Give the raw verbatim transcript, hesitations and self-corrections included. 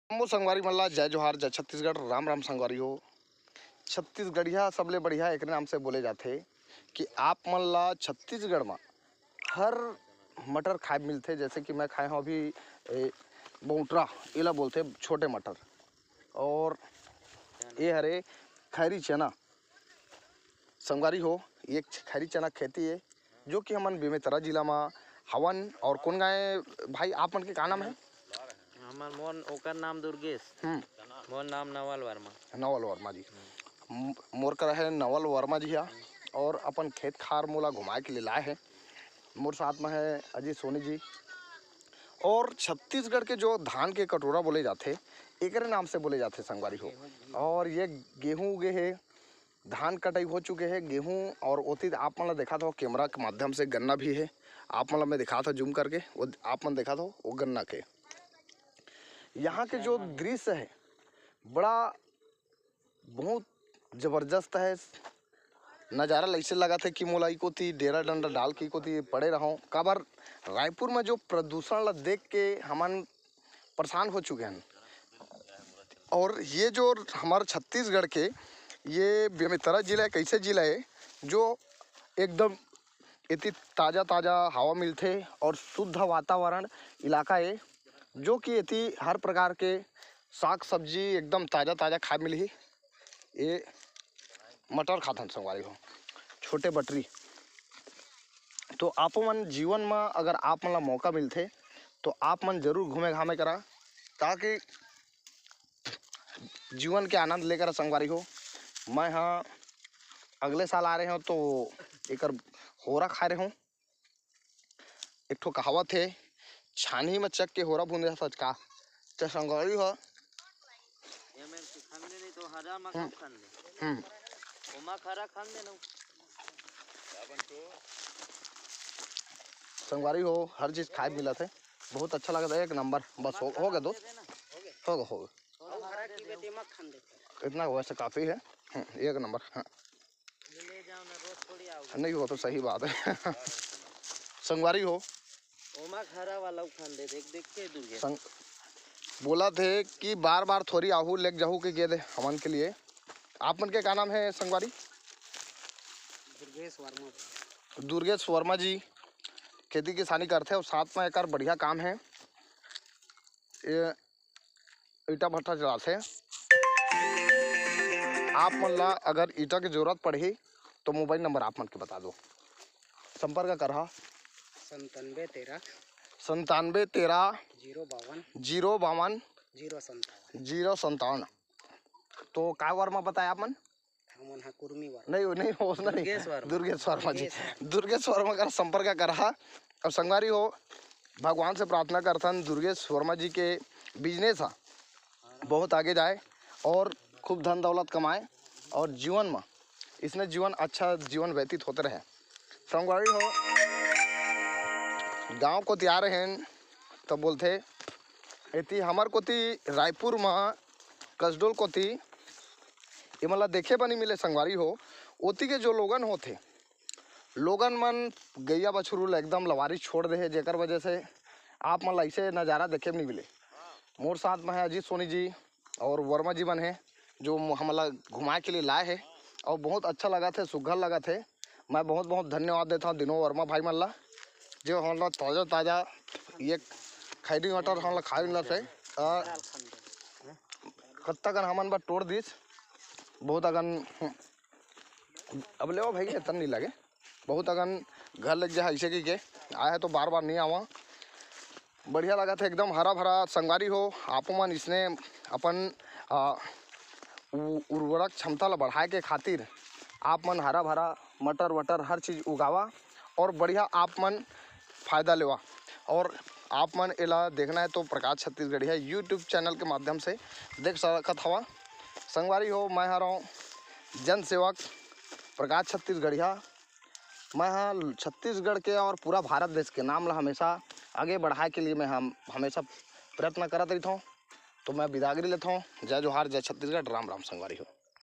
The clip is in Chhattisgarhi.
जम्मो संगवारी मन ला जय जोहार, जय छत्तीसगढ़, राम राम संगवारी हो। छत्तीसगढ़िया सबले बढ़िया एकरे नाम से बोले जाथे कि आप मन ला छत्तीसगढ़ म हर मटर खाए मिलथे। जैसे कि मैं खाए हूँ अभी ए, बौंटरा, एला बोलथे छोटे मटर, और ये हरे खैरी चना। संगवारी हो, ये खैरी चना खेती है जो कि हमन बेमेतरा जिला म हवन। और कौन गाय भाई, आप मन के का नाम है? हमर मोर ओकर नाम दुर्गेश। हम्म। मोर नाम नवल वर्मा। नवल वर्मा जी। म-, मोर करा है नवल वर्मा जी हा, और अपन खेत खार मोला घुमाए के लिए लाए है। मोर साथ में है अजीत सोनी जी। और छत्तीसगढ़ के जो धान के कटोरा बोले जाथे, एकरे नाम से बोले जाथे संगवारी हो। और ये गेहूं उगे है, धान कटाई हो चुके है, गेहूं, और ओती आप मन ला दिखात हो कैमरा के माध्यम से गन्ना भी है। आप मन ला मैं दिखात हो जूम करके, वो आप मन दिखात हो वो गन्ना के। यहाँ के जो दृश्य है बड़ा बहुत जबरदस्त है। नज़ारा ऐसे लगत है कि मोला ई कोती डेरा डंडा डाल के ई कोती पड़े रहूं, काबर रायपुर में जो प्रदूषण ला देख के हमन परेशान हो चुके हैं। और ये जो हमारे छत्तीसगढ़ के ये बेमेतरा जिला है, कैसे जिला है जो एकदम एती ताज़ा ताज़ा हवा मिलथे और शुद्ध वातावरण इलाका है, जो कि एती हर प्रकार के साग सब्जी एकदम ताज़ा ताज़ा खाए मिलही। ये मटर खाथन संगवारी हो, छोटे बटरी। तो आप मन जीवन में अगर आप मन ला मौका मिलथे तो आप मन जरूर घूमे घामे करा, ताकि जीवन के आनंद लेकर संगवारी हो। मैं हाँ अगले साल आ रहे हूँ तो एकर होरा खाए रहे हूँ। एक ठो कहावत है, छानी में चक के होरा भूंदे सच का। तो संगवारी हो, ये में खान दे नहीं तो हरा मा हम्म। खान दे। हम्म। ओमा खरा खान दे ना। संगवारी हो, हर चीज खाए मिलत है, बहुत अच्छा लगता है, एक नंबर। बस हो, हो गया दोस्त, हो गया, हो गया। इतना वैसे काफी है। हम्म, एक नंबर। हाँ। नहीं, वो तो सही बात है। संगवारी हो, ओमा खरा वाला उखान दे, देख, देख के दूर गया। संग-, बोला थे कि बार बार थोड़ी आहू लेके जाहू के गे दे हमन के लिए। आप मन के का नाम है संगवारी? दुर्गेश वर्मा। दुर्गेश वर्मा जी खेती किसानी करथे और साथ में एकर बढ़िया काम है, ये ईटा भट्ठा चलाथे। आप मन ला अगर ईटा के जरूरत पड़ही तो मोबाइल नंबर आप मन के बता दो, संपर्क करहा। संतानवे तेरह। संतानवे तेरह। जीरो बावन। जीरो बावन। जीरो संतावन। जीरो संतावन। तो काय वर्मा बताया आप मन? हमन हा कुर्मी वर्मा। नहीं, नहीं, वो नहीं। दुर्गेश वर्मा। दुर्गेश वर्मा जी। दुर्गेश वर्मा। दुर्गेश वर्मा का संपर्क करहा। और संगवारी हो, भगवान से प्रार्थना करथन दुर्गेश वर्मा जी के बिजनेस हा बहुत आगे जाए और खूब धन दौलत कमाए और जीवन में इसने जीवन अच्छा जीवन व्यतीत होते रहे। संगवारी हो, गांव कोती आ रहे हैं तो बोलथे, एती हमर कोती रायपुर में कसडोल कोती ये मन ला देखे बर नहीं मिले संगवारी हो। ओती के जो लोगन होथे, लोगन मन गैया बछरू ला एकदम लवारी छोड़ दे हे, जेकर वजह से आप मन ला ऐसे नज़ारा देखे बर नहीं मिले। मोर साथ में है अजीत सोनी जी और वर्मा जी मन है, जो मो-, हमन ला घुमाए के लिए लाए है और बहुत अच्छा लगत है, सुघर लगत है। मैं बहुत बहुत धन्यवाद देता हूँ दिनों वर्मा भाई मन ला, जो हमन ला ताज़ा ताज़ा ये खैरी मटर हमन ला खाए मिलत है। और कत्ता कन हमन बर टोर दिस, बहुत अकन, अब लेवा भाई, एतन नहीं लगे, बहुत अकन घर लग जा ऐसे की के आए है तो बार बार नहीं आवा। बढ़िया लगा था एकदम हरा भरा। संगवारी हो, आपो मन इसने अपन, आ, उ-, उर्वरक क्षमता ला बढ़ाए के खातिर आप मन हरा भरा मटर वटर हर चीज़ उगावा और बढ़िया आप मन फायदा लेवा। और आप मन एला देखना है तो प्रकाश छत्तीसगढ़िया YouTube चैनल के माध्यम से देख सकत हवा। संगवारी हो, मैं हरौं जन सेवक प्रकाश छत्तीसगढ़िया। मैं ह छत्तीसगढ़ के और पूरा भारत देश के नाम ला हमेशा आगे बढ़ाए के लिए मैं हम हमेशा प्रयत्न करत रहिथौं। तो मैं बिदागरी लेथौं। जय जोहार, जय छत्तीसगढ़, राम राम संगवारी हो।